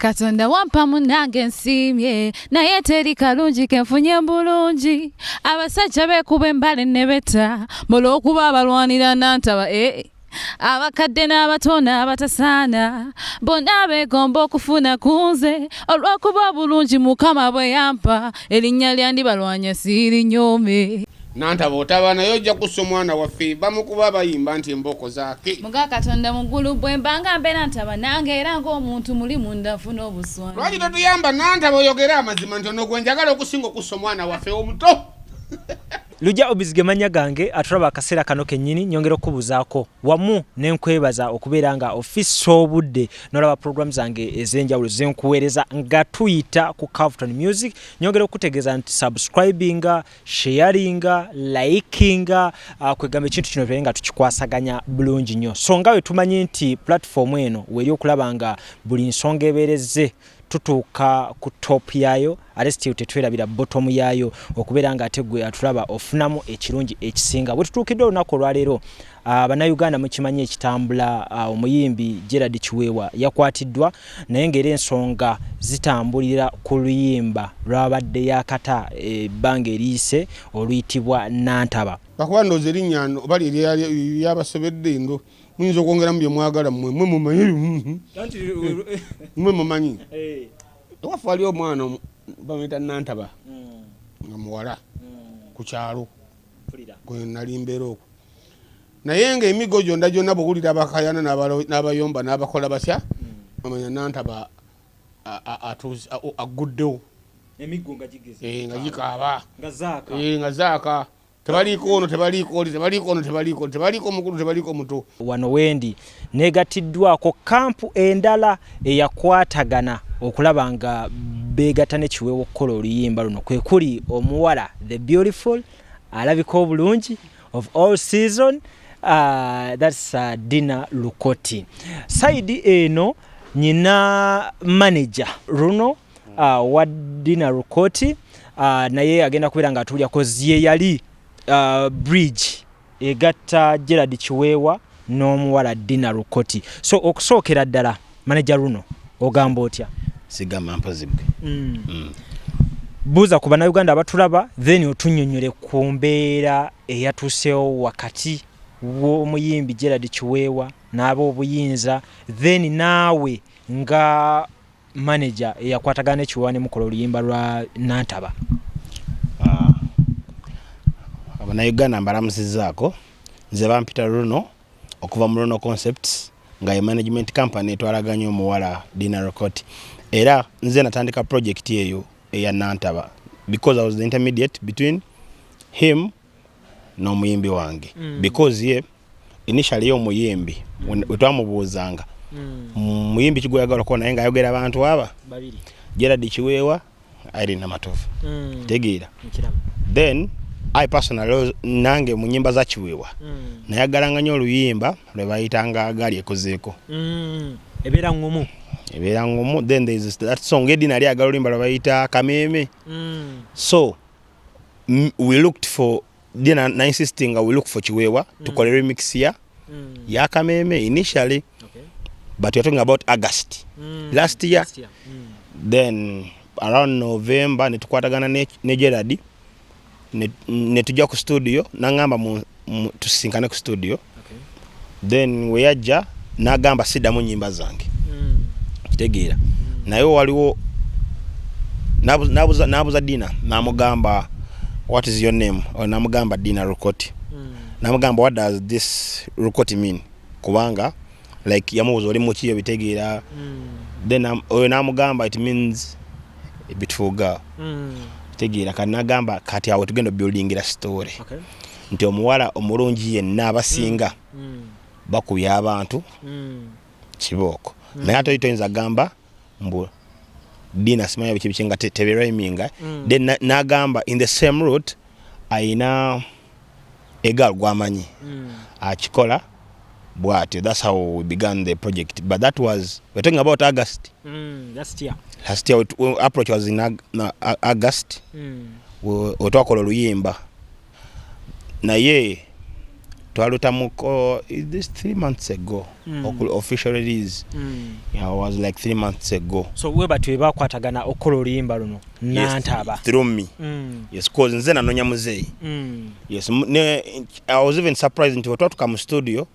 Katonda wampa munnange nsiimye, naye teri kalungi kenfunye bulungi. Abasajja beekuba embale ne betta olw'okuba abalwanira Nantaba, eh. Abakadde n'abato n'abatasaana bonna beegomba okufuna ku nze olw'okuba obulungi Mukama bwe yampa, erinnya lyandibalwanya siirinyoome. Nantaba otaba naye ojja kussa omwana waffe bamukuba bayimba nti emboko zaake. Muga Katonda mu ggulu bwe mbanga mbeera ntaba nange era ng'omuntu muli munda nfuna obuswani. Lwaki totuyamba Nantaba oyogere amazima nti ono gwe njagala okusinga okussa omwana waffe omuto? Lujja Obizige mannya gange, atulaba akaseera kano kennyini, nyongera okukubuzaako wamu ne nkwebaza okubeera nga ofissa obudde n'olaba program zange ez'enjawulo zenkuweereza nga tuyita ku Cavton Music. Nyongera okukutegeeza nti subscribinga, sharinga, likinga, kwegamba ekintu kino tubeere nga tukikwasaganya bulungi nnyo. So nga bwe tumanyi nti platform eno weri okulaba nga buli nsonga ebeerezze tutuuka ku top yaayo, ate still tetwerabira bottom yaayo, okubeera nga ate gwe atulaba ofunamu ekirungi ekisinga. Bwe tutuukidde olunaku olwaleero, Bannayuganda mukimanyi ekitambula, omuyimbi Gerald Kiweewa yakwatiddwa, naye ng'era ensonga zitambulira ku luyimba lwabadde yakata ebbanga eriyise oluyitibwa Nantaba. Lwakuba ndowooza erinnya oba lyabasobedde, ndo muyinza okwongeramu bye mwagala mmwe, mwe mumanyi, mwe mumanyi. Ewaffe waliwo omwana bamuyita Nantaba nga muwala ku kyalo gwe nali mbeera okwo, naye ng'emiggo gyonna gyonna bw'owulira abakayana n'abayomba n'abakola batya, omanya Nantaba agguddewo. Emiggo nga gigeze. Nga gikaaba. Nga zaaka. Tebaliiko ono, tebaliiko oli, tebaliiko ono, tebaliiko oli, tebaliiko omukulu, tebaliiko muto. Wano wendi neegattiddwako kampu endala eyakwatagana okulaba nga beegatta ne Kiweewa okukola oluyimba luno, kwe kuli omuwala the beautiful alabika obulungi of all season, that's Dina Lukoti. Side eno nyina manager Runo wa Dina Lukoti, naye agenda kubeera nga atuulya kozi ye yali bridge egatta Gerald Kiweewa n'omuwala Dina Lukoti. So okusookera ddala, manager Runo, ogamba otya? Sigamba mpozi gwe. Buuza ku Bannayuganda abatulaba, then otunnyonnyole ku mbeera eyatuuseewo wakati w'omuyimbi Gerald Kiweewa n'ab'obuyinza, then naawe nga manager eyakwatagana ne Kiweewa ne mukola oluyimba lwa Nantaba. Abannayuganda mbalamusizzaako. Nze bampita Runo okuva mu Runo Concepts, nga ye management company etwalaganya omuwala Dina Lukoti, era nze natandika project eyo eya Nantaba because I was the intermediate between him n'omuyimbi wange, because ye initially ye omuyimbi we twamubuuzanga muyimbi kigweyagala okukola, naye ng'ayogera abantu aba babiri, Gerald Kiweewa, Irene Namatovu. Tegeera? Then I personally nange mu nyimba za Kiweewa nayagalanga nnyo oluyimba lwe bayitanga Agaali Ekozeeko. Ebeera ŋŋumu. Ebeera ngumu. Then there is that song edi nali agala oluyimba lwe bayita Kameeme. So we looked for Dina na insisting we look for Kiweewa tukole remix ya Kameeme initially, but we are talking about August last year. Last year. Then around November netukwatagana ne Gerard ne tujja ku studio, nangamba tusinkane ku studio. Then we yajja n'agamba siddamu nyimba zange. Kitegeera? Naye waliwo nabuza Dina, namugamba, "What is your name?" Oh, namugamba Dina Rukoti. Namugamba, "What does this Rukoti mean?" Kubanga like yamubuuza oli muki, obitegeera? Then oyo namugamba it means a beautiful girl. Kitegeera? Kati nagamba kati awo tugenda obuildingira story nti omuwala omulungi yenna abasinga bakubya abantu kibooko, naye ate toyinza gamba mbu Dina simanya biki biki nga tebirhyminga. Then nagamba in the same route ayina a girl gwamanyi akikola bwatyo. That's how we began the project, but that was, we're talking about August. Last year. Last year. Approach was in August. We twakola oluyimba, naye Twalutamuko is this 3 months ago. Official release. Yeah, was like 3 months ago. So we batyo bakwatagana okukola oluyimba luno Nantaba. Yes, through me. Yes, cause nze nanonya muzeeyi. Yes, I was even surprised nti wetwatuka mu studio,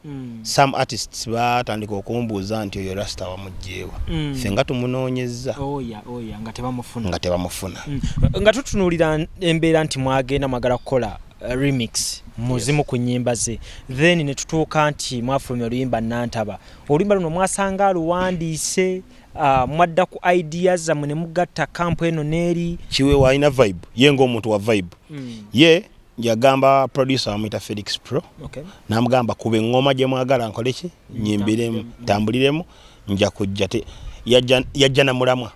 some artists batandika okumbuuza nti oyo rasta wamugjeewa. Ffe nga tumunoonyezza. Oya nga tebamufuna. Nga tebamufuna. Nga tutunuulira embeera nti mwagenda mwagala kukola remix muzimu ku nnyimba ze, then ne tutuuka nti mwafulumya oluyimba Nantaba. Oluyimba luno mwasanga aluwandiise, mwadda ku ideas zammwe ne mugatta kampu eno n'eri? Kiweewa alina vibe ye, ng'omuntu wa vibe. Ye yagamba producer amuyita Felix Pro, n'amugamba kuba eŋŋoma gye mwagala nkole ki, nyimbiremu, ntambuliremu, nja kujja. Yajja na mulamwa,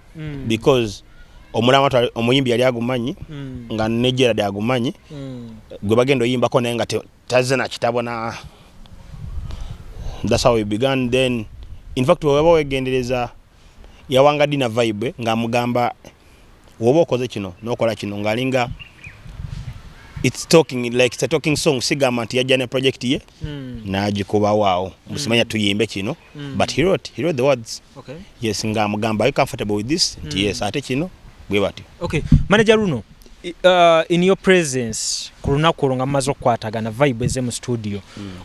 because omulamwa omuyimbi yali agumanyi, nga ne Gerard agumanyi, gwe bagenda oyimbako, naye nga tazze na kitabo na that's how we began. Then in fact weba wegendereza, yawanga Dina vibe ng'amugamba woba okoze kino n'okola kino, ng'alinga it's talking like it's a talking song. Sigamba nti yajja ne project ye n'agikubawo awo musimanya tuyimbe kino, but he wrote the words. Yes, ng'amugamba, "Are you comfortable with this?" Nti yes, ate kino bwe batyo. Okay, manager Luno, in your presence ku lunaku olwo nga mumaze okukwatagana, vibe eze mu studio,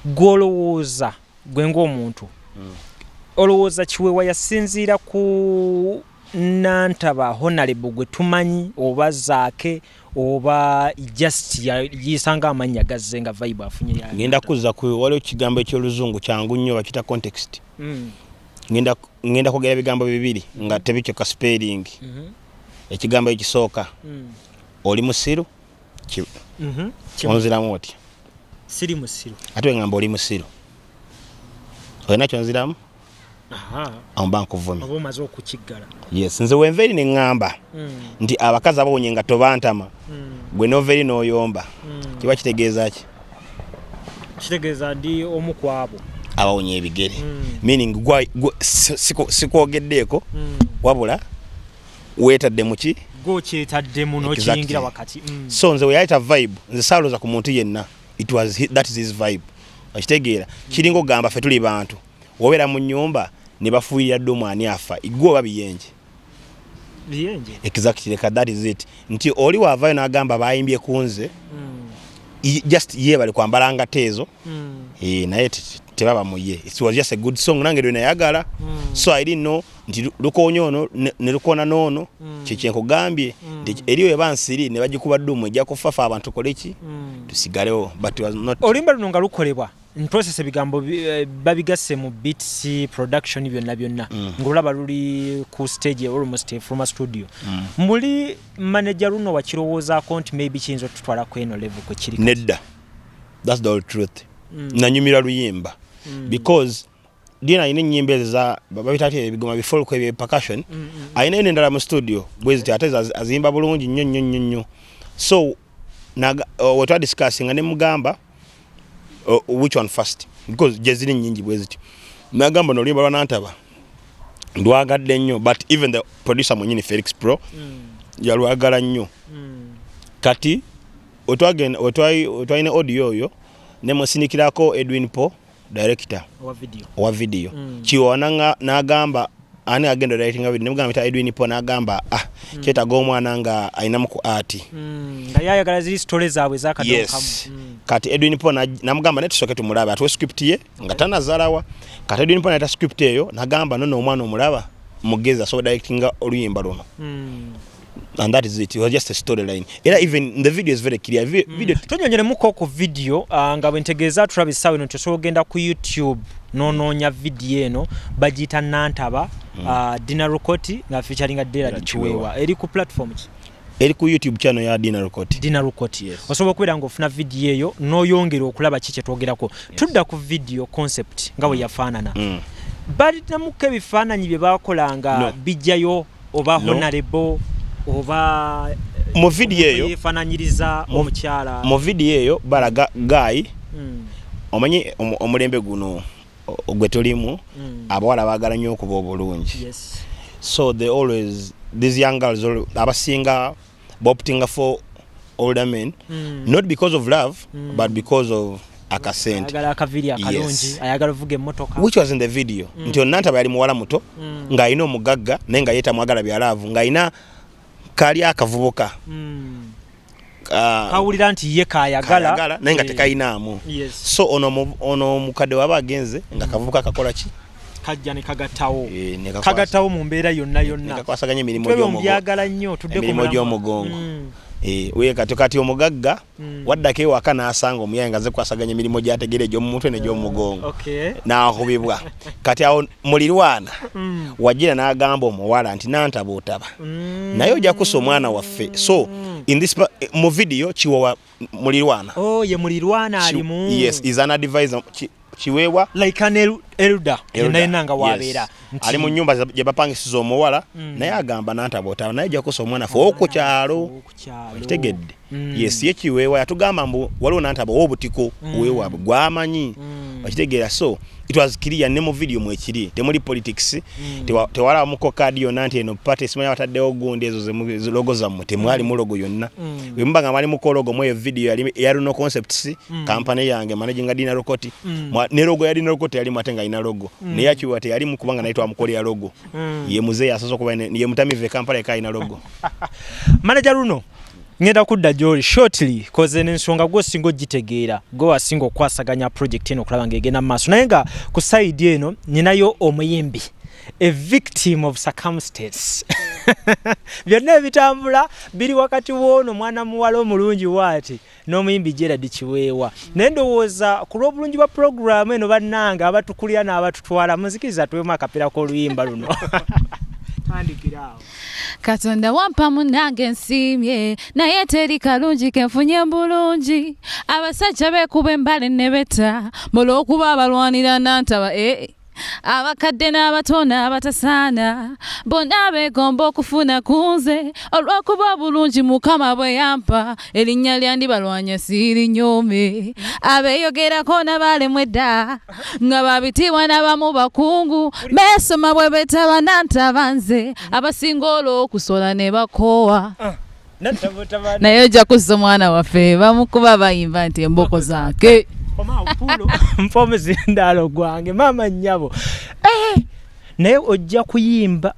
gw'olowooza gwe ng'omuntu, olowooza Kiweewa yasinziira ku Nantaba Honorable gwe tumanyi, oba Zaake, oba just yisanga amannya gazze nga vibe afunye Ngenda kuzza ku waliwo ekigambo ekyoluzungu kyangu nnyo, bakita context. Ngenda kwogera ebigambo bibiri nga tebikyuka spelling. Ekigambo ekisooka, oli musiru? Onziramu otya? Siri musiru. Ate wengamba oli musiru, olina kyonziramu? Aha. Awo mba nkuvumye. Oba omaze okukiggala. Yes, nze wenva eri neŋŋamba nti abakazi abawonye nga tobantama, gwe nova eri n'oyomba, kiba kitegeeza ki? Kitegeeza ndi omu ku abo abawonye ebigere. Meaning sikwogeddeeko, wabula weetadde muki? Gwokyetaddemu n'okiyingira wakati. So nze weyayita vibe, nze saalooza ku muntu yenna. It was that is his vibe, okitegeera? Kiringa okugamba ffe tuli bantu, wobeera mu nyumba ne bafuuyirira ddomu, ani afa, gwe oba biyenje? Biyenje. Exactly, leka that is it, nti oli waavayo n'agamba bayimbye ku nze, just ye bali kwambala ngata ezo. Eh, naye tebaba mu ye. It was just a good song, nange lwe nayagala. So I didn't know nti lukoonye ono ne lukoona n'ono. Kyekyenkugambye nti eri weba nsiri ne bagikuba ddumu, ejja kufa, fe abantu tukole ki? Tusigalewo, but it was not Oluyimba luno nga lukolebwa in process, ebigambo babigasse mu beats, production, byonna byonna, ng'olaba luli ku stage almost from studio, muli manager Luno wakirowoozaako nti maybe kiyinza otutwala ku eno level kwe kiri kati? Nedda, that's the whole truth. Nanyumira luyimba because Dina alina ennyimba ezo za babita ati ebigoma, bifolk, ebyo percussion. Alina eno endala mu studio bwe ziti, ate aziyimba bulungi nnyo nnyo nnyo nnyo. So wetwadiscussinga ne mugamba, which one first, because gye ziri nnyingi bwe ziti, nagamba noluyimba lwa Nantaba ndwagadde nnyo, but even the producer mwenyini Felix Pro yalwagala nnyo. Kati wetwalina audio oyo, nemusinikirako Edwin Po, director owa video. Owa video. Kiwa n'agamba ani agenda directinga video, nemugamba nti Edwin Po, n'agamba, ah, kyetaaga omwana nga alinamu ku art. Nga yayagala ziri story zaabwe ezakadonkamu. Yes. Kati Edwin Po namugamba naye tusooke tumulabe, atuwe script ye nga tanazalawa. Kati Edwin Po naleta script eyo, nagamba nono omwana omulaba mugezi, asobola directinga oluyimba luno. And that is it. It was just a storyline, era even the video is very clear. Video Tonyonyeremuko ku video, nga bwe ntegeeza tulaba essaawa eno nti osobola ogenda ku YouTube n'onoonya video eno, bagiyita Nantaba, Dina Rukoti nga featuringa Derad Derad Kiweewa. Eri ku platform ki? Eri ku YouTube channel ya Dina Rukoti. Dina Rukoti. Yes. Osobola okubeera ng'ofuna video eyo n'oyongera okulaba ki kyetwogerako. Tudda ku video concept nga bwe yafaanana. Balinamuko ebifaananyi bye bakolanga No. bijjayo oba No. honorable oba Mu video eyo yeefaananyiriza omukyala? Mu video eyo balaga guy. Omanyi omulembe guno gwe tulimu, abawala baagala nnyo okuba obulungi. So they always, these young girls, abasinga booptinga for older men, not because of love, but because of Akasente. Ayagala akaviri akalungi. Ayagala ovuga emmotoka. Which was in the video, nti onantaba yali muwala muto ng'alina omugagga, naye nga ye tamwagala bya love, ng'alina kali akavubuka. Kawulira nti ye kayagala. Kayagala, naye nga tekayinaamu. So ono omukadde waba agenze nga kavubuka kakola ki? Kajja ne kagattawo. Eh, ne Kagattawo mu mbeera yonna ne yonna. kakwasaganya emirimu Twebwe gy'omugongo. mubyagala nnyo, tudde ku Emirimu mulamwa. gy'omugongo. Eh, we kati omugagga waddako ewaka n'asanga omuyaye nga zekwasaganya emirimu gyategeera egy'omumutwe n'egy'omugongo, n'akubibwa. Kati awo mulirwana wajira n'agamba omuwala nti nantaba otaba, naye ojja kusa omwana waffe. So in this mu video kiwewa mulirwana. Oh, ye mulirwana alimu. Yes, is an advisor. Kiweewa like an elder yenna yenna nga wabeera. Ali mu nyumba gye bapangisiza omuwala, naye agamba nantaba otaba, naye ojja kusa omwana ffe ow'oku kyalo. Okitegedde? Yes, ye kiweewa yatugamba mbu waliwo nantaba ow'obutiko owewaabwe gwamanyi. Okitegeera? So it was clear ne mu video mwekiri, temuli politics. Tewalamuko kaadi yonna nti eno party, simanyi bataddewo gundi ezo logo zammwe. Temwalimu logo yonna. Bwe muba nga mwalimuko logo mu eyo video, yali ya Runo Concepts, company yange managing Dina Rokoti. Ne logo ya Dina Rokoti yalimu, ate nga alina logo naye akiwa teyalimu, kubanga naye twamukolera logo. Ye muzeeyi asoose okuba ye mutamivu e Kampala eka alina logo. Manager Runo, ngenda kudda gy'oli shortly, koze n'ensonga gwe osinga ogitegeera, gwe wasinga okukwasaganya project eno okulaba ng'egenda mu maaso. Naye nga ku side eno nyinayo omuyimbi, a victim of circumstance. Byonna ebitambula biri wakati w'ono mwana muwala omulungi waati n'omuyimbi Gerald Kiweewa. Naye ndowooza ku lw'obulungi bwa puroguramu eno, bannange abatukulira n'abatutwala, munzikiriza tuwemu akapeera k'oluyimba luno. Tandikira awo. Katonda wampa munnange nsiimye, naye teri kalungi kenfunye bulungi. Abasajja beekuba embale ne betta olw'okuba abalwanira nantaba, eh. Abakadde n'abato n'abatasaana bonna beegomba okufuna ku nze olw'okuba obulungi Mukama bwe yampa. Erinnya lyandibalwanya siirinyoome, abeeyogerako n'abalemwa edda nga babitiibwa n'abamu bakungu beesoma bwe beetaba nantaba nze abasinga olw'okusola ne bakoowa, naye ojja kuzza omwana waffe bamukuba bayimba nti emboko zange. Mpa omuzindaalo gwange, maama nnyabo. Eh, naye ojja kuyimba,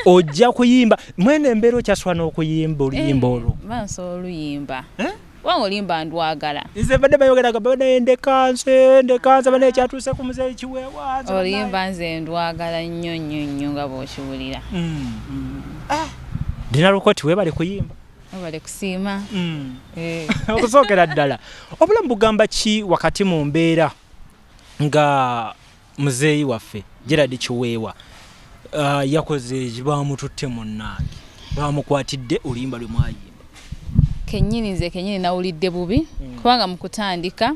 ojja kuyimba mwene embeera okyaswa n'okuyimba oluyimba olwo. Bansobola oluyimba. Eh? Kubanga oluyimba ndwagala. Nze badde bayogeraga banaye ndekanze ndekanze banaye kyatuuse ku muzeeyi Kiweewa nze. Oluyimba nze ndwagala nnyo nnyo nnyo nga bw'okiwulira. Dina Lukoti, weebale kuyimba. Obale kusiima. Eh. Okusookera ddala, obulamu bugamba ki wakati mu mbeera nga muzeeyi waffe Gerald Kiweewa yakoze bamututte munnange, bamukwatidde oluyimba lwe mwayimba? Kennyini nze kennyini nawulidde bubi, kubanga mu kutandika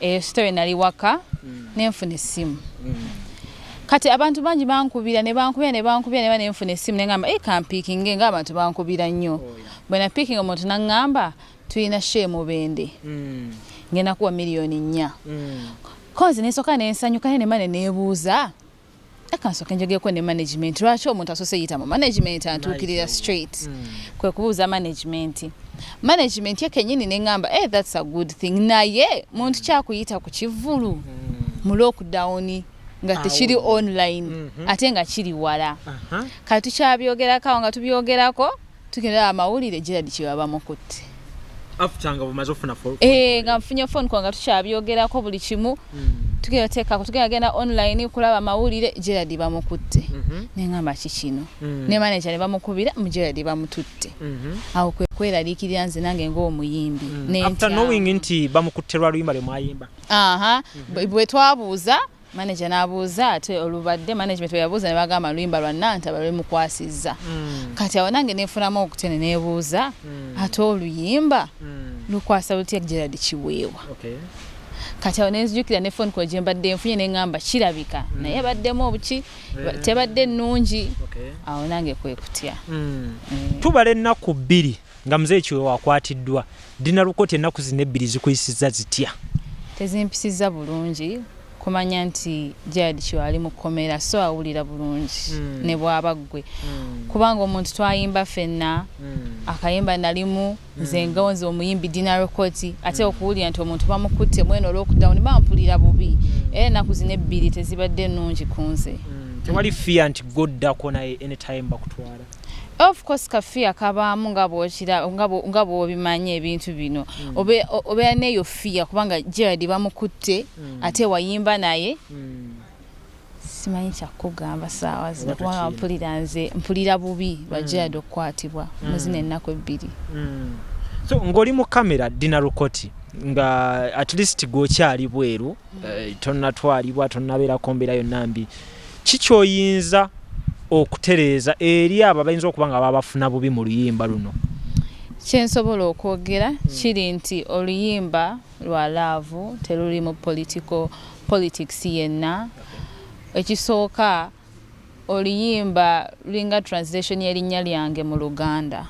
eyo story nali waka nenfuna essimu. Kati abantu bangi bankubira ne bankubira ne bankubira ne nenfuna essimu neŋŋamba e kampiikinge ng'abantu bankubira nnyo. Bwe napiikinga, omuntu naŋŋamba tulina show Mubende, ngenda kuwa 4 million. Konze nesooka nensanyuka, naye nemane neebuuza eka nsooke njogereko ne management, lwaki omuntu asoose yita mu management antuukirira straight? Kwe kubuuza management, management ye kennyini neŋŋamba, hey, that's a good thing, naye muntu kyakuyita ku kivvulu mu lockdown nga tekiri online ate nga kiri wala. Kati tukyabyogerako awo nga tubyogerako, tugenda amawulire Gerald Kiweewa bamukutte. After nga bumaze ofuna Eh, nga nfunye phone call nga tukyabyogerako buli kimu, tugenda teekako, tugenda genda online kulaba amawulire, Gerald bamukutte. Neŋŋamba ki kino? Ne manager ne bamukubira mu Gerald bamututte. Awo kwe kweraliikirira nze nange ng'omuyimbi. After Nentya. knowing nti bamukutte lwa luyimba lwe mwayimba. Aha, bwe twabuuza manager n'abuuza, ate olubadde management bwe yabuuza ne bagamba luyimba lwa nantaba lwemukwasizza. Kati awo nange nefunamu okutene, neebuuza ate oluyimba lukwasa lutya Gerald Kiweewa? Kati awo nenzijukira ne phone call gye mbadde nfunye, neŋŋamba kirabika naye baddemu obuki tebadde nnungi. Awo nange kwe kutya. Tubala ennaku 2 nga muzeeyi Kiweewa akwatiddwa. Dina Lukoti, ennaku zino ebbiri zikuyisizza zitya? Tezimpisizza bulungi. Kumanya nti Gerald Kiwa ali mu kkomera, so awulira bulungi ne bw'aba ggwe, kubanga omuntu twayimba ffenna akayimba, nalimu nze nga nze omuyimbi Dina Rukoti, ate okuwulira nti omuntu bamukutte mweno lockdown, bampulira bubi, era ennaku zino ebbiri tezibadde nnungi ku nze. Tewali fear nti goddako naye anytime bakutwala? Of course ka fear kabaamu, nga bwokira, nga bw'obimanyi ebintu bino. Obeera neeyo fear kubanga Gerald bamukutte, ate wayimba naye. Simanyi kyakugamba saawa zino, Oba kubanga tokiina. mpulira, nze mpulira bubi lwa Gerald okukwatibwa mu zino ennaku ebbiri. So ng'oli mu kamera, Dina Rukoti, nga at least gwokyali bweru, tonnatwalibwa, tonnabeerako mbeera yonna mbi, kikyoyinza okutereeza eri abo abayinza okuba nga babafuna bubi mu luyimba luno? Kyensobola okwogera kiri nti oluyimba lwa love, teruli mu politics yenna. Ekisooka, oluyimba lulinga translation y'erinnya lyange mu Luganda.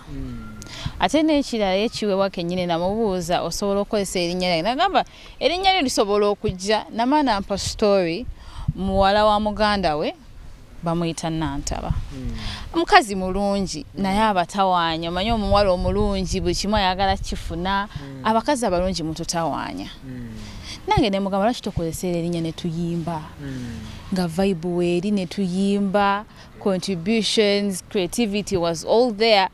Ate n'ekirala, ekiwewa kennyini namubuuza, "Osobola okukozesa erinnya lyange?" Nagamba erinnya lyo lisobola okujja. Namaana mpa story, muwala wa muganda we bamuyita Nantaba, mukazi mulungi naye abatawaanya. Omanyi omuwala omulungi buli kimu ayagala kifuna. Abakazi abalungi mututawaanya. Nange nemugamba, "Lwaki tokozesa erinnya ne tuyimba nga vibe weeri?" Ne tuyimba, contributions, creativity was all there.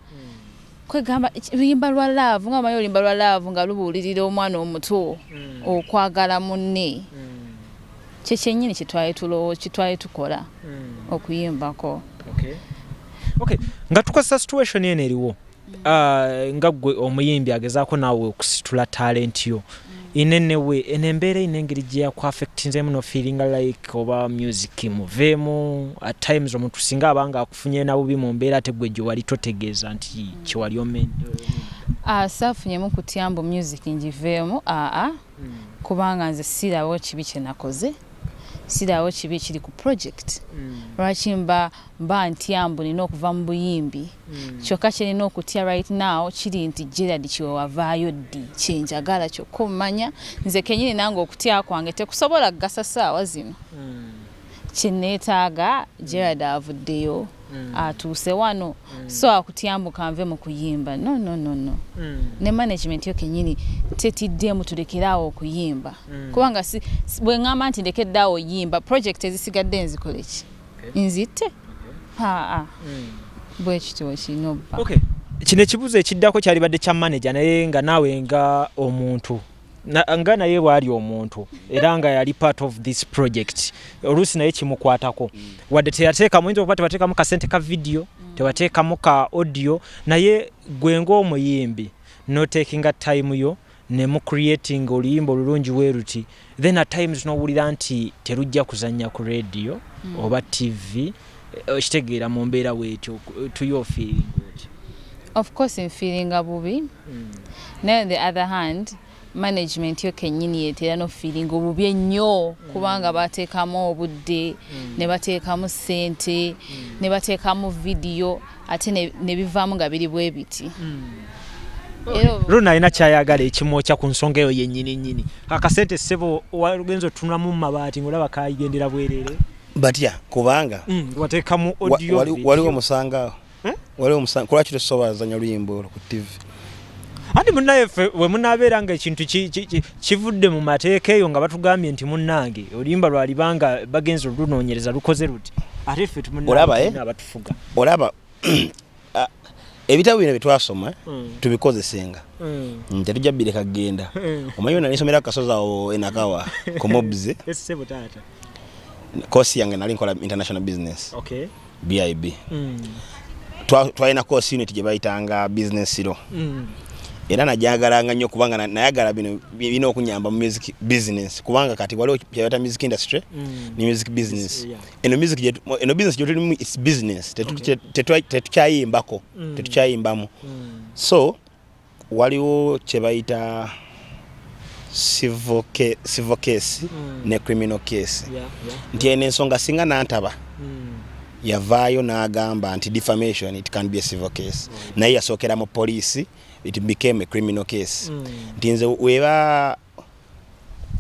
Kwegamba luyimba lwa love, nga omanyi oluyimba lwa love nga lubuulirira omwana omuto okwagala munne, kyekyennyini kyetwali tukola okuyimbako. Okay. Nga tukozesa situation eno eriwo, nga ggwe omuyimbi agezaako naawe okusitula talent yo inenewe, eno embeera ina engeri gye yakuaffectinzemu no feeling like oba music muveemu at times, omuntu singa abanga akufunye na bubi mu mbeera ate gwe gye wali totegeeza nti kyewali omen? Saafunyemu kutya mbu music ngiveemu, aa, kubanga nze sirawo kibi kye nakoze, sirawo kibi kiri ku project. Lwaki mba ntya mbu nina okuva mu buyimbi? Kyokka kyenina okutya right now kiri nti Gerald Kiwe wavaayo ddi? Kyenjagala kyokka omumanya nze kenyini nange okutya kwange tekusobola kugasa saawa zino. Kyeneetaaga, Gerald avuddeyo, atuuse wano, so akutyambuka nve mu kuyimba, no, no, no, no. Ne management yo kenyini tetiddemu tulekeraawo okuyimba, kubanga bwe ŋŋamba nti ndekeddeawo oyimba, project ezisigadde nzikole ki? Nzitte? Aa, bwe kityo kirina obba. Okay, kino ekibuuzo ekiddako kyalibadde kya manager, naye nga naawe nga omuntu nga naye bwali omuntu era nga yali part of this project, oluusi naye kimukwatako, wadde teyateekamu, oyinza okuba tebateekamu kasente ka video, tebateekamu ka audio, naye gwe ng'omuyimbi notakinga time yo ne mu creating oluyimba olulungi we ruti, then at times nowulira nti terujja kuzannya ku radio oba TV, okitegeera, mu mbeera weetyo tuyo feeling oti? Of course nfeelinga bubi, naye on the other hand management yo kennyini yetera nofeelinga obubi ennyo, kubanga bateekamu obudde, ne bateekamu ssente, ne bateekamu vidiyo, ate ne bivaamu nga biri bwe biti. Era Luna alina kyayagala ekimwokya ku nsonga eyo yennyini nnyini. Akasente, ssebo, wagenza otununamu mu mabaati ng'olaba kayigendera bwereere. Batya? Kubanga wateekamu audio, video. Waliwo omusanga, Eh? waliwo omusanga. Kulwaki tosobola zanya luyimba olwo ku TV? Anti munnaye ffe we munaabeera nga ekintu kivudde mu mateeka eyo, nga batugambye nti munnange oluyimba lwalibanga bagenza olunoonyereza lukoze luti, ate ffe Olaba, eh? tulina abatufuga. Olaba, ebitabo bino byetwasoma tubikozesenga. Tetujja bireka kugenda. Omanyi nali nsomera ku kasozi awo enakawa ku Mobs. Ssebo taata. Course yange nali nkola international business, BIB. Twalina course unit gye bayitanga business law, era najagalanga nnyo kubanga nayagala bino birina okunyamba mu music business, kubanga kati waliwo kyebayita music industry ne music business. Eno music eno business gyetulimu is business. Tetukyayimbako, tetukyayimbamu. So waliwo kye bayita civil case ne criminal case, nti eno ensonga singa Nantaba yavaayo n'agamba nti defamation, it can be a civil case, naye yasookera mu poliisi, it became a criminal case. Nti nze weba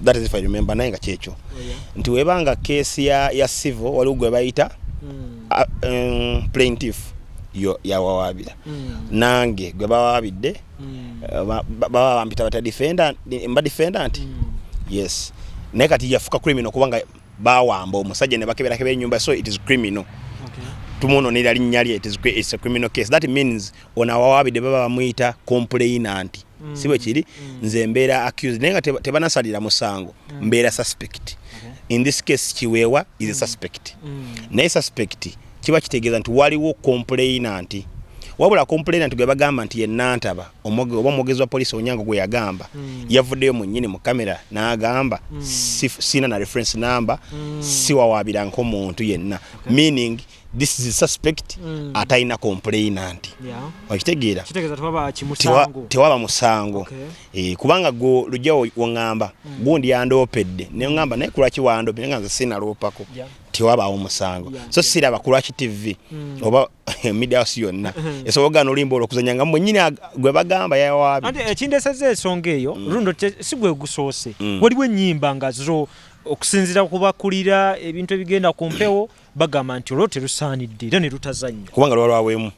That is if I remember, naye nga kyekyo nti webanga case ya civil, waliwo gwe bayita plaintiff, yo yawawaabira. Nange gwe bawaabidde, baba bampita bata defendant, mba defendant. Yes, naye kati yafuka criminal kubanga bawamba omusajja ne bakeberakebera ennyumba, so it is criminal. Tumuononera linnya lye, it's a criminal case. That means ono awawaabidde baba bamuyita complainant, si bwe kiri? Nze mbeera accused, naye nga tebanasalira musango, mbeera suspect. In this case Kiweewa is a suspect, naye suspect kiba kitegeeza nti waliwo complainant. Wabula complainant gwe bagamba nti ye Nantaba, oba omwogezi wa poliisi Onyango gwe yagamba, yavuddeyo mwennyini mu kamera n'agamba, sina na reference number, siwawaabira nk'omuntu yenna, meaning this is a suspect atalina complainant. Okitegeera? Kitegeeza tewaba kimusango. Tewaba musango. Kubanga gwe lujja woŋŋamba gundi yandoopedde, neŋŋamba naye kulwaki wandoopedde? Naye nga nze sinaloopako. Tewabaawo musango. So siraba kulwaki TV oba media house yonna esobola okugaana oluyimba olwo okuzanya nga mwennyini gwe bagamba yawaabye. Anti ekindeseza ensonga eyo, lundo si gwe gusoose. Waliwo ennyimba nga zo okusinziira ku bakulira ebintu ebigenda ku mpewo bagamba nti olwo terusaanidde era ne lutazannya. Kubanga lwa lwawemu.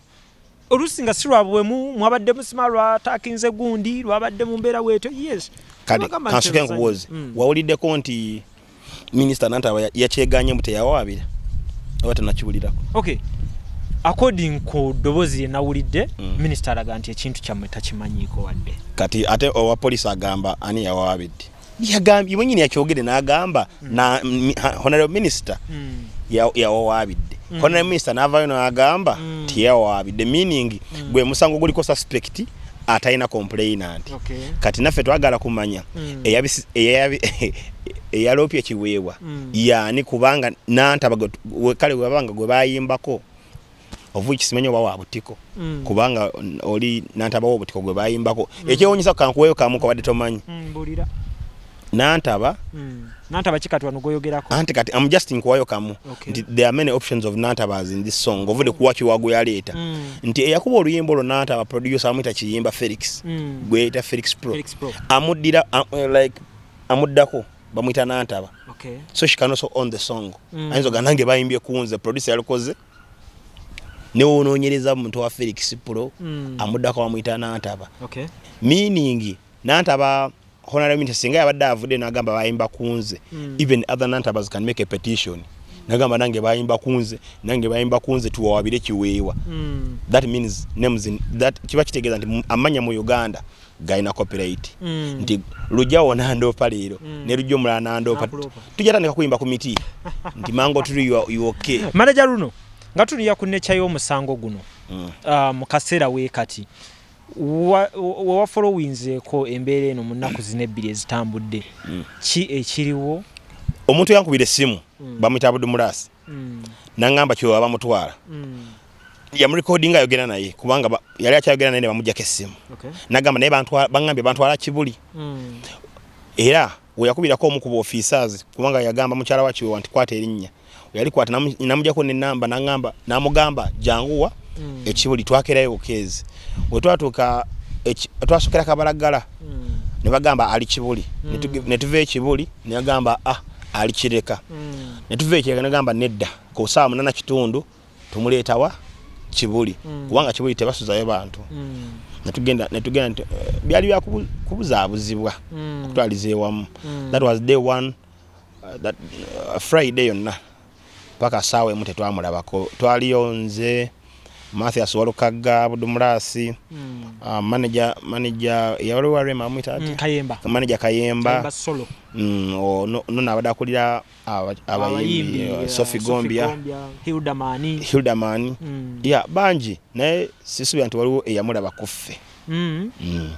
Oluusi nga si lwabuwemu, mwabadde musima lwataakinze gundi, lwabadde mu mbeera bwetyo, yes. Kale Bagamba nti kansuke teruzannya. nkubuuze, wawuliddeko nti minisita Nantaba yakyeganye mbu teyawaabira, oba tenakiwulirako? Okay, according ku ddoboozi lye nawulidde, minisita alaga nti ekintu kyammwe takimanyiiko wadde. Kati ate owa poliisi agamba ani yawaabidde? Yagambye mwenyini, yakyogere n'agamba na honorable minister yawawaabidde. Honorable minister n'avaayo n'agamba tiyawawaabidde, meaning gwe musango guliko suspect atalina complainant. Kati naffe twagala kumanya eyaloopye Kiweewa yaani, kubanga Nantaba kale webanga gwe bayimbako ovu kisimanyi oba wa butiko, kubanga oli Nantaba w'obutiko gwe bayimbako. Ekyewunyisa, kankuweyo kamu kobadde tomanyi. Mbuulira. Nantaba. Nantaba ki kati wano gwoyogerako? Anti kati I'm just nkuwayo kamu nti there are many options of Nantabas in this song. Ovudde kuwa kiwago yaleeta nti eyakuba oluyimba olwo Nantaba, producer amuyita Kiyimba Felix, gweyita Felix Pro. Felix Pro. Amuddira like amuddako bamuyita Nantaba. So she can also own the song. Ayinza ogamba nange bayimbye kunze, producer yalukoze. Newonoonyereza muntu wa Felix Pro, amuddako bamuyita Nantaba. Meaning Nantaba honorable minister singa yabadde avudde n'agamba bayimba kunze, even other Nantabas can make a petition nagamba nange bayimba kunze, nange bayimba kunze, tuwawabire Kiweewa. That means names in, that kiba kitegeeza nti amanya mu Uganda galina copyright, nti lujjawo nandoopa leero ne lujja omulala nandoopa, Nakuloopa. tujja tandika kuyimba ku miti nti mango tuli you okay. Manager luno nga tunulira ku nature y'omusango guno, mu kaseera weekati wewafollowinzeeko embeera eno mu nnaku zino ebbiri ezitambudde, ki ekiriwo? Omuntu yankubira essimu, bamuyita Abudu Mulasi, naŋŋamba kiwewa bamutwala, yamurekodinga ayogera naye, kubanga yali akyayogera naye ne bamugjako essimu. Nagamba naye baŋŋambye bantwala Kibuli. Era weyakubirako omu ku officers, kubanga yagamba mukyala wa Kiwewa nti kwata erinnya, yali kwata namugjako nenamba, naŋŋamba namugamba janguwa ekibuli. Twakerayo bukeezi, wetwatuuka twasokera Kabalagala, ne bagamba ali Kibuli. Ne tuva ekibuli ne bagamba ah, ali Kireka. Ne tuva ekireka ne bagamba nedda, ku ssaawa 8:15 tumuleetawa Kibuli, kubanga Kibuli tebasuzayo bantu. Netugenda nti byali bya kubuzaabuzibwa okutwaliza ewamu. That was day one, that Friday yonna paka saawa 1 tetwamulabako. Twaliyo nze, Mathias Walukagga, Abudumulasi, manager yawaliwo Rema amuyita ati? Kayemba. Manager Kayemba. Kayemba Solo. No nabadde akulira abayimbi, Sophie Gombia, Hilda Mani. Hilda Mani. Yeah, bangi, naye sisuubira nti waliwo eyamulaba ku ffe.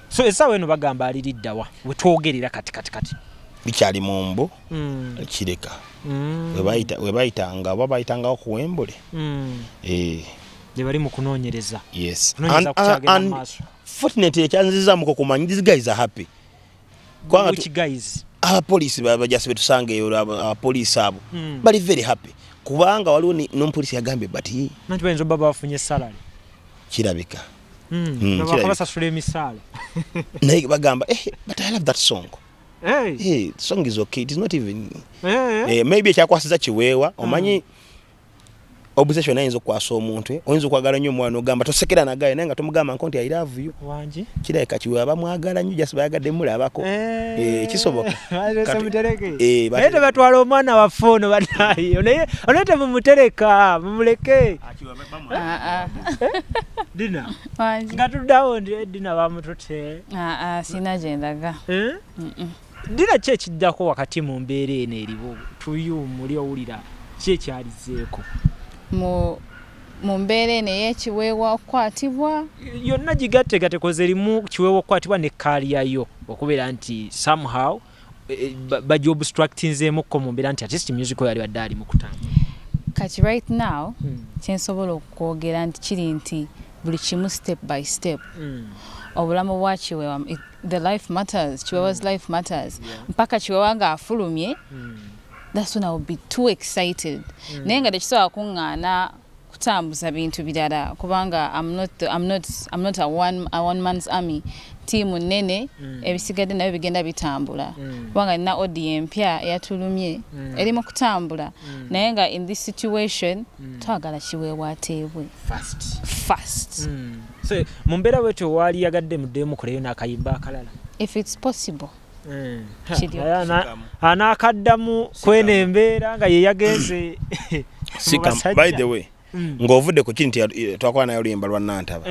So essaawa eno bagamba aliriddawa wetwogerera kati kati kati? Bikyali mu mbu Kireka. Webayitanga oba bayitangawo ku Wembule. Gye bali mu kunoonyereza. Yes. Kunoonyereza kukyagenda And mu maaso. Fortunately ekyanzizaamuko kumanyi these guys are happy. Kubanga Which guys? Abapoliisi bajasi betusanga eyo, abapoliisi abo bali very happy, kubanga waliwo n'omupoliisi yagambye but Nanti bayinza obba bafunye salary. Kirabika. Nga Kirabika. basasula emisaala. Naye bagamba but I love that song. Hey. Hey, song is okay, it is not even Hey. Eh, maybe ekyakwasiza Kiweewa, omanyi obsession ayinza okukwasa omuntu, eh? Oyinza okwagala nnyo omwana ogamba tosekera nagaye, naye nga tomugamba nko nti I love you. Wangi. Kirabika Kiweewa bamwagala nnyo, just bayagadde mulabako. Eh, kisoboka. Mutereke. Eh, naye tebatwala omwana waffe ono banaye, naye naye temumutereka, mumuleke. Ah, ah. Dina Wangi. nga tuddawo ndi Dina bamutute. Ah, ah, sina gye ndaga. Eh? Dina, ki ekiddako wakati mu mbeera eno eriwo tuyumuli owulira ki ekyalizeeko? Mu mbeera eno ey'ekiweewa okukwatibwa? Yonna gigattegatekoze erimu Kiweewa okukwatibwa ne career yo okubeera nti somehow bagiobstructinzeemukko mu mbeera nti at least music oyo yali badde ali mu kutambula. Kati right now kyensobola okwogera nti kiri nti buli kimu step by step. Obulamu bwa Kiwewa, the life matters, Kiwewa's life matters. Mpaka Kiwewa ng'afulumye, that's when I will be too excited. Naye nga tekisobola kuŋŋaana kutambuza bintu birala kubanga I'm not a one man's army, tiimu nnene. Ebisigadde nabyo bigenda bitambula kubanga nina audio empya eyatulumye eri mu kutambula, naye nga in this situation twagala Kiweewa ateebwe fast. Fast. So mu mbeera bwetyo waali yagadde muddemu mukoleyo n'akayimba akalala? If it's possible. Kiri. Anaakaddamu kweno embeera nga ye yagenze mu basajja. By the way, ng'ovudde ku kiri nti twakola naye oluyimba lwa Nantaba,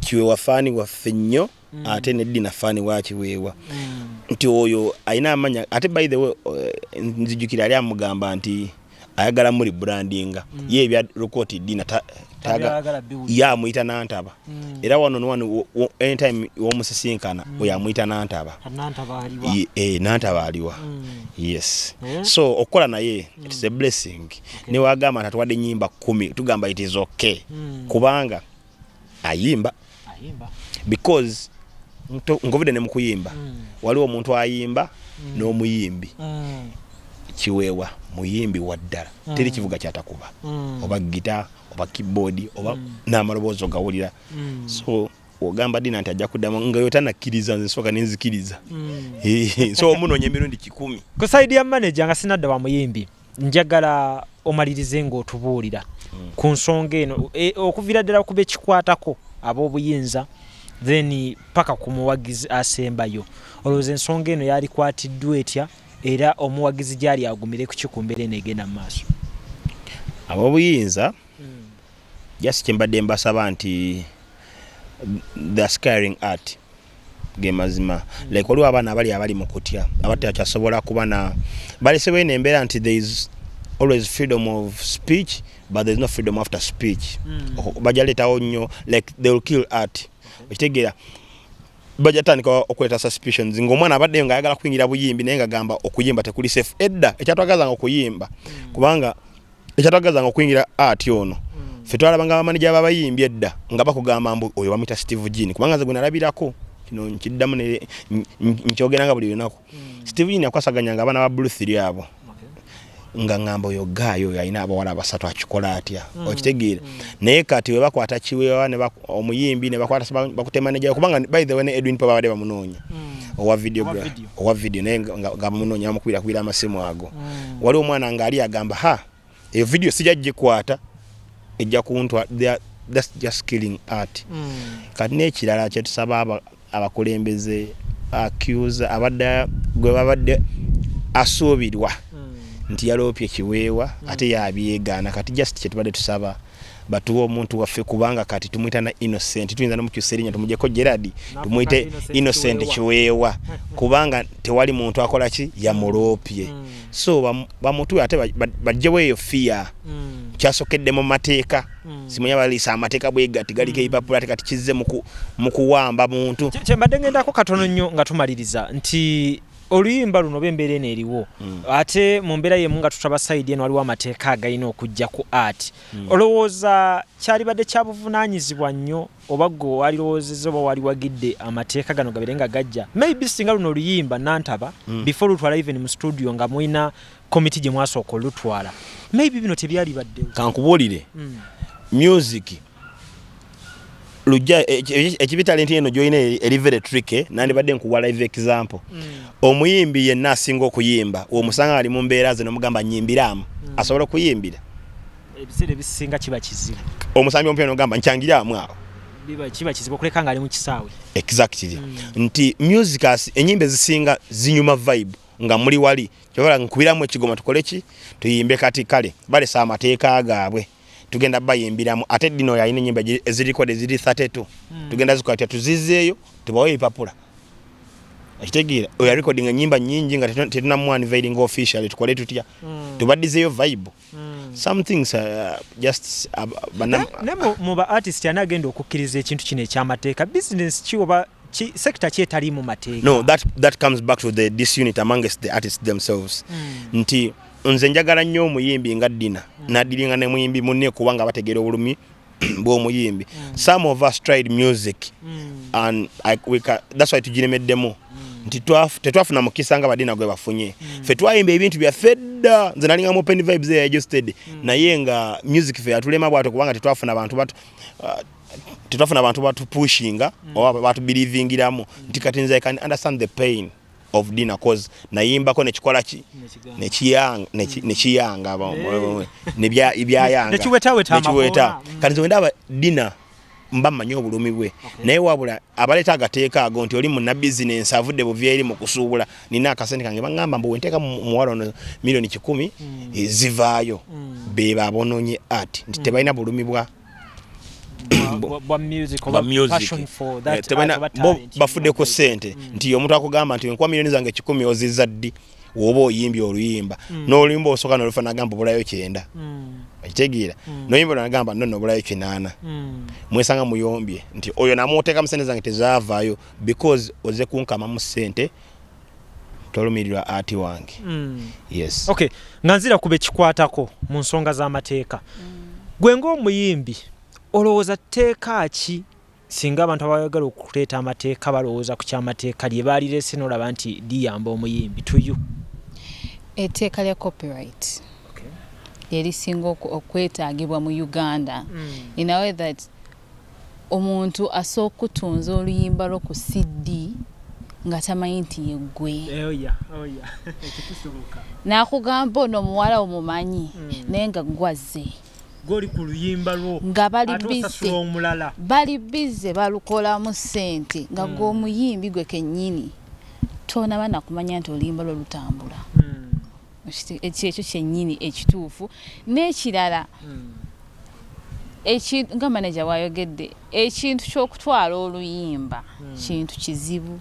Kiweewa fan waffe nnyo, ate ne Dina fan wa Kiweewa, nti oyo alina amanya. Ate by the way, nzijukira ali amugamba nti ayagala muri brandinga ye ebya Rukoti Dina Tabyagala biwulira. Ye amuyita Nantaba. Era wano wano anytime womusisinkana oyo amuyita Nantaba. Nantaba aliwa? Nantaba aliwa? Yes. Eh? So okukola naye it's a blessing. Newagamba nti atuwadde nyimba 10, tugamba it is okay, kubanga ayimba. Ayimba. Because ngovudde ne mukuyimba, waliwo omuntu ayimba n'omuyimbi. Kiweewa muyimbi wa ddala, teri kivuga kyatakuba, oba gita oba keyboard oba n'amaloboozi ogawulira. So ogamba Dina nti ajja kuddamu nga yotanakkiriza, nze nsooka nenzikiriza. So omunoonya emirundi 100. Ku side ya manager, nga sinadda wa muyimbi, njagala omalirize ng'otubuulira ku nsonga eno, okuviira ddala kuba ekikwatako ab'obuyinza then paka ku muwagizi asembayo. Olowooza ensonga eno yalikwatiddwa etya, era omuwagizi gyali agumire ku ki ku mbeera eno egenda mu maaso? Ab'obuyinza, just kyembadde mbasaba nti the scaring art ge mazima, like waliwo abaana abali mu kutya abatakyasobola kuba na balesewo eno embeera nti there is always freedom of speech but there is no freedom after speech. Bajja leetawo nnyo, like they will kill art, okitegeera? Bajja tandika okuleeta suspicions ng'omwana abaddeyo ng'ayagala kuyingira buyimbi, naye ng'agamba okuyimba tekuli safe. Edda ekyatwagazanga okuyimba, kubanga ekyatwagazanga okuyingira art ono, ffe twalabanga bamaneja b'abayimbi edda nga bakugamba mbu oyo bamuyita Steve Jean, kubanga nze gwe nalabirako kino nkiddamu nkyogera nga buli lunaku. Steve Jean yakwasaganyanga abaana ba Blue 3 abo, nga ŋŋamba oyo gaayo oyo alina abawala basatu akikola atya, okitegeera? Naye kati we bakwata Kiweewa ne omuyimbi ne bakwata bakute manager, kubanga by the way ne Edwin Paul babadde bamunoonya owa video. Owa video. Owa video, naye nga bamunoonya, bamukubira kubira amasimu ago. Waliwo omwana ng'ali agamba ha eyo video sijja gikwata, ejja kuntwa. That's just killing art. Kati n'ekirala kyetusaba abakulembeze, accuse abadde gwe babadde asuubirwa nti yaloopye Kiweewa, ate yabyegaana. Kati just kyetubadde tusaba, batuwe omuntu waffe, kubanga kati tumuyita na Innocent, tuyinza nomukyusa erinnya tumugyeko Gerard, tumuyite Innocent. Innocent Kiweewa, kubanga tewali muntu akola ki yamuloopye. So bamutuwe ate baggyewo eyo fear. Kyasokedde mu mateeka, simanya baliisa amateeka bwe gati galiko ebipapula, ate kati kizze mu kuwamba muntu. Kyembadde ngendako katono nnyo nga tumaliriza nti oluyimba luno oba embeera eno eriwo, ate mu mbeera yemu nga tutaba side eno waliwo amateeka agalina okujja ku art. Olowooza kyalibadde kyabuvunaanyizibwa nnyo oba gwe walirowoozezza oba waliwagidde amateeka gano gabeere nga gajja, maybe singa luno oluyimba Nantaba before lutwala even mu studio nga mulina komiti gye mwasooka olutwala, maybe bino tebyalibaddewo? Kankubuulire, music Lujja ekibi talent eno gyolina eri very tricky. Nandibadde nkuwa live example. Omuyimbi yenna asinga okuyimba, omusanga ali mu mbeera ze nomugamba nyimbiramu, asobola okuyimbira? Ebiseera ebisinga kiba kizibu. Omusambi omupiira nogamba nkyangiramu awo, kiba kizibu okuleka nga ali mu kisaawe. Exactly. Nti music enyimba ezisinga zinyuma vibe nga muli wali kyobola nkubiramu ekigoma tukole ki, tuyimbe. Kati kale balesa amateeka gaabwe, tugenda bayimbiramu. Ate dino yalina enyimba eziriko eziri 32, tugenda zikola tya? Tuzizeeyo tubawe ebipapula. Ekitegeera oya recording enyimba nyingi nga tetunamu unveiling officially. Tukole tutya? Tubaddizeeyo vibe. Some things just Ne mu ba artist ani agenda okukkiriza ekintu kino ekyamateeka? Business ki oba ki sector ki etali mu mateeka? No, that comes back to the disunity amongst the artists themselves. Nti nze njagala nnyo omuyimbi nga Dina nadiringa ne muyimbi munne, kubanga bategeera obulumi bw'omuyimbi. Some of us tried music and that's why tugiremeddemu, nti tetwafuna mukisa nga badina gwe bafunye. Ffe twayimba ebintu byaffe dda. Nze nalinga mu Open Vibes eya Justed, naye nga music ffe yatulema bwatyo, kubanga tetwafuna bantu batu tetwafuna bantu batupushinga oba batubelievingiramu. Nti kati nze I can understand the pain of Dina, cause nayimbako nekikola ki, nekiyanga nekiyanga nebyayanga. Nekiwetaweta. Nekiweta. Amakoola. Kati nze wendaba Dina mba mmanyi obulumi bwe, naye wabula abaleeta agateeka ago nti oli munna bizinensi avudde buvi eri mu kusuubula, nina akasente kange, baŋŋamba mbu wenteeka muwala ono 100,000,000 zivaayo, be babononye art nti tebalina bulumi bwa bwa music bwa oba music. Passion for that Tebalina art oba bo talent. Bafudde ku ssente, nti omuntu akugamba nti nkuwa 100,000,000 ozizza ddi? Woba oyimbye oluyimba n'oluyimba osooka n'olufa nagamba obulayo 90. Okitegeera? N'oyimba nagamba nno obulayo 80. Mwesanga muyombye nti oyo namuteekamu sente zange tezaavaayo because oze kunkamamu ssente, tolumirirwa art wange. Yes. Okay, nga nzira ku bekikwatako mu nsonga z'amateeka, gwe ng'omuyimbi olowooza tteeka ki singa abantu abayagala okuleeta amateeka balowooza ku kyamateeka lye baalireese n'olaba nti liyamba omuyimbi tuyu? Etteeka lya copyright lyerisinga okwetaagibwa mu Uganda, in a way that omuntu asobola okutunza oluyimba lwo ku CD nga tamanyi nti yeggwe. N'akugamba ono omuwala omumanyi, naye nga gwazze. Goli ku luyimba lwo. Nga bali ate busy. Osasula omulala. Bali busy balukolamu ssente nga gwe omuyimbi gwe kennyini tonaba nakumanya nti oluyimba lwo lutambula. Ekyo ekyo kyennyini ekituufu. N'ekirala, nga manager bw'ayogedde, ekintu ky'okutwala oluyimba kintu kizibu,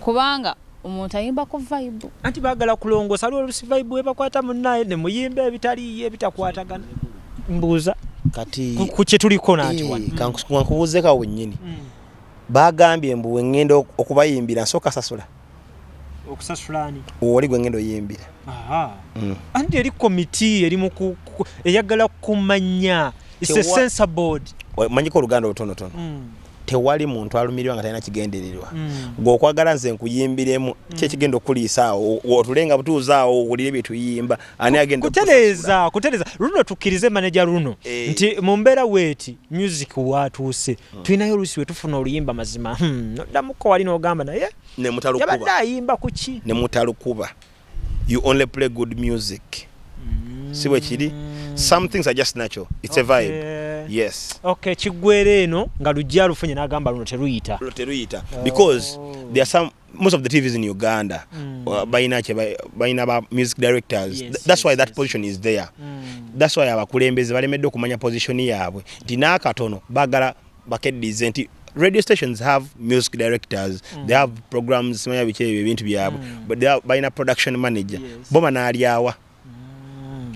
kubanga omuntu ayimba ku vibe. Anti baagala kulongoosa, aliwo olusi vibe webakwata munnaye ne muyimba ebitaliiyo ebitakwatagana. Mbuuza Kati ku kye tuliko nanti wano. Kankubuuzeeko awo wennyini. Bagambye mbu wengenda okubayimbira nsooka sasula. Okusasula ani? Oli gwe ngenda oyimbira. Anti eri komiti eri mu eyagala kumanya. It's a censor board. Manyiko oluganda olutonotono. Tewali muntu alumirirwa nga talina kigendererwa. Gwe okwagala nze nkuyimbiremu, ki ekigenda okuliisa awo? Otulenga butuuza awo owulire bye tuyimba. Ani agenda kutereeza? Kutereeza luno, tukkirize manager luno nti mu mbeera weeti music watuuse, tulinayo oluusi we tufuna oluyimba mazima, noddamuko wali n'ogamba naye Ne mutalukuba. Yabadde ayimba ku ki? Ne mutalukuba. You only play good music. Si bwe kiri? Some things are just natural. It's a vibe. Yes. Okay, kiggwera eno nga lujja alufunye n'agamba luno teruyita. Teruyita because there are some, most of the TVs in Uganda balina balina ba music directors. That's why that position is there. That's why abakulembeze balemeddwe okumanya position yaabwe, nti n'akatono baagala bakeddize nti radio stations have music directors, they have programs, simanya biki ebyo ebintu byabwe, but they balina production manager. Bo banaalyawa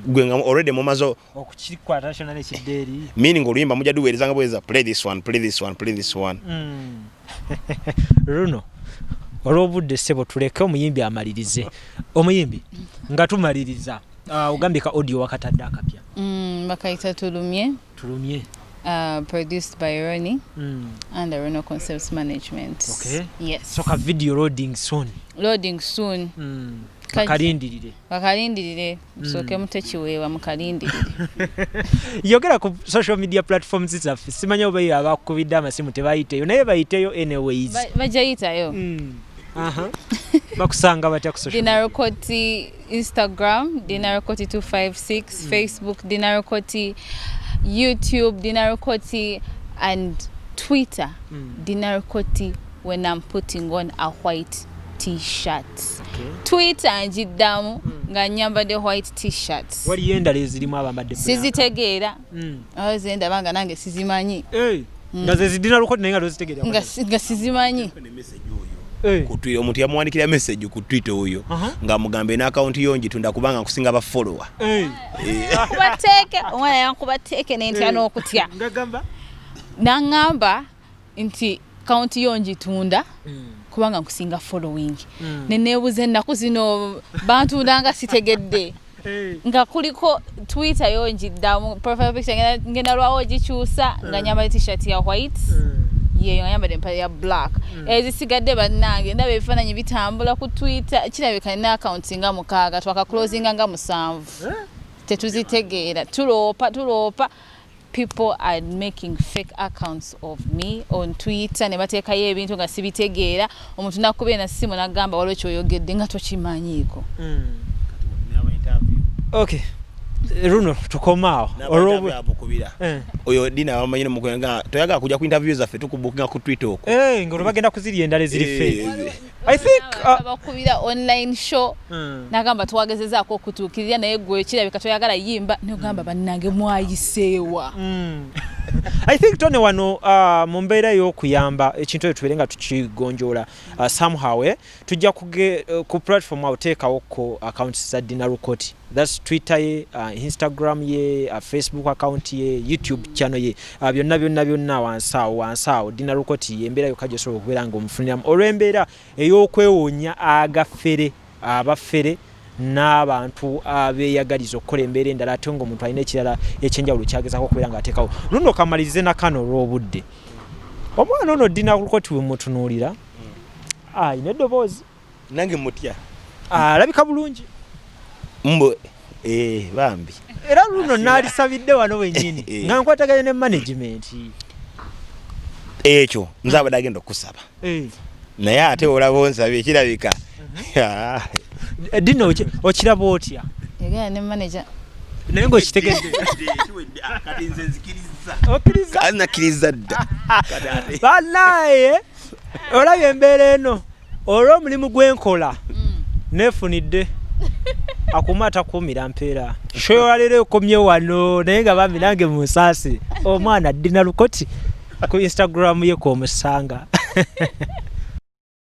gwe nga already mumaze okukikwata kyonna nekidda eri. Meaning oluyimba mujja duweereza nga bweza, play this one, play this one, play this one. Luno olw'obudde ssebo tuleke omuyimbi amalirize. Omuyimbi nga tumaliriza, ogambye ka audio wakatadde akapya. Bakayita Tulumye. Tulumye. Produced by Ronnie under Rono Concepts Management. Okay. Yes. So ka video loading soon. Loading soon. Bakalindirire. Bakalindirire, musooke mutekiweewa, mukalindirire. Yogera ku social media platforms zaffe. Simanyi oba eyo abakubidde amasimu tebayiteyo, naye bayiteyo anyways. Bajja yitayo. Aha. Bakusanga batya ku social Dina media? Rukoti Instagram, Dina Rukoti 256, Facebook Dina Rukoti, YouTube Dina Rukoti, and Twitter Dina Rukoti when I'm putting on a white t-shirt. Twitter njiddamu nga nyambadde white t-shirt. Waliyo endala ezirimu abambadde black. Sizitegeera. Awo ndaba nga nange sizimanyi. Hey, nga ze zidina Lukoti naye nga tozitegeera. Nga sizimanyi. Hey. Ku Twitter, omuntu yamuwandikira message ku Twitter oyo ng'amugamba eno akawunti yo ngitunda kubanga nkusinga ba follower. Hey. Kubateeke omwana yankuba teeke nentya n'okutya. Ngagamba Naŋŋamba nti kawunti yo ngitunda kubanga nkusinga following. Neneebuza ennaku zino bantunda nga sitegedde. Nga kuliko Twitter yo ngiddamu profile picture ngenda lwawo gikyusa nga nyambadde t-shirt ya white, yeyo nga nyambadde empale ya black. Ezisigadde bannange ndaba ebifaananyi bitambula ku Twitter, kirabika nina akawunti nga 6, twakaclosinga nga 7, tetuzitegeera, tuloopa tuloopa. People are making fake accounts of me on Twitter ne bateekayo ebintu nga sibitegeera. Omuntu nakubira na simu nagamba waliwo kyoyogedde nga tokimanyiiko. Okay, luno tukomaawo olw'obu Abukubira oyo Dina bamanyi nomukuga toyagala kujja ku interview zaffe, tukubukinga ku Twitter okwo. Eh, nga olwo bagenda kuzirya endala eziri fake. I think Bakubira online show nagamba twagezezaako okutuukirira naye gwe kirabika toyagala yimba, nogamba bannange mwayiseewa. I think tone wano mu mbeera y'okuyamba ekintu ekyo tubeere nga tukigonjoola somehow, tujja ku platform awo teekawoko accounts za Dina Rukoti. That's Twitter ye, Instagram ye, Facebook account ye, YouTube channel ye, byonna byonna byonna wansi awo, wansi awo Dina Rukoti embeera yokka gy'osobola okubeera ng'omufuniramu olw'embeera ey'okwewonya agafere, abafere n'abantu abeeyagaliza okukola embeera endala, ate ng'omuntu alina ekirala ekyenjawulo kyagezaako okubeera ng'ateekawo. Luno kamalirize nakano olw'obudde. Omwana ono Dina Rukoti bwe mutunuulira, alina eddoboozi. Nange mutya. Alabika bulungi. Mbu bambi. Era luno naalisabidde wano wennyini nga nkwataganye ne management. Ekyo nze abadde agenda okukusaba, naye ate olaba onsabye kirabika. Dina okiraba otya? Yagenda ne manager. Naye ng'okitegedde. Kati nze nzikiriza. Okkiriza? Nakkiriza dda. Banaye olabye embeera eno olw'omulimu gwenkola neefunidde akuuma atakuumira mpeera. Show yaleero ekomye wano, naye nga bambi nange munsaasire. Omwana Dina Rukoti ku Instagram ye kwomusanga.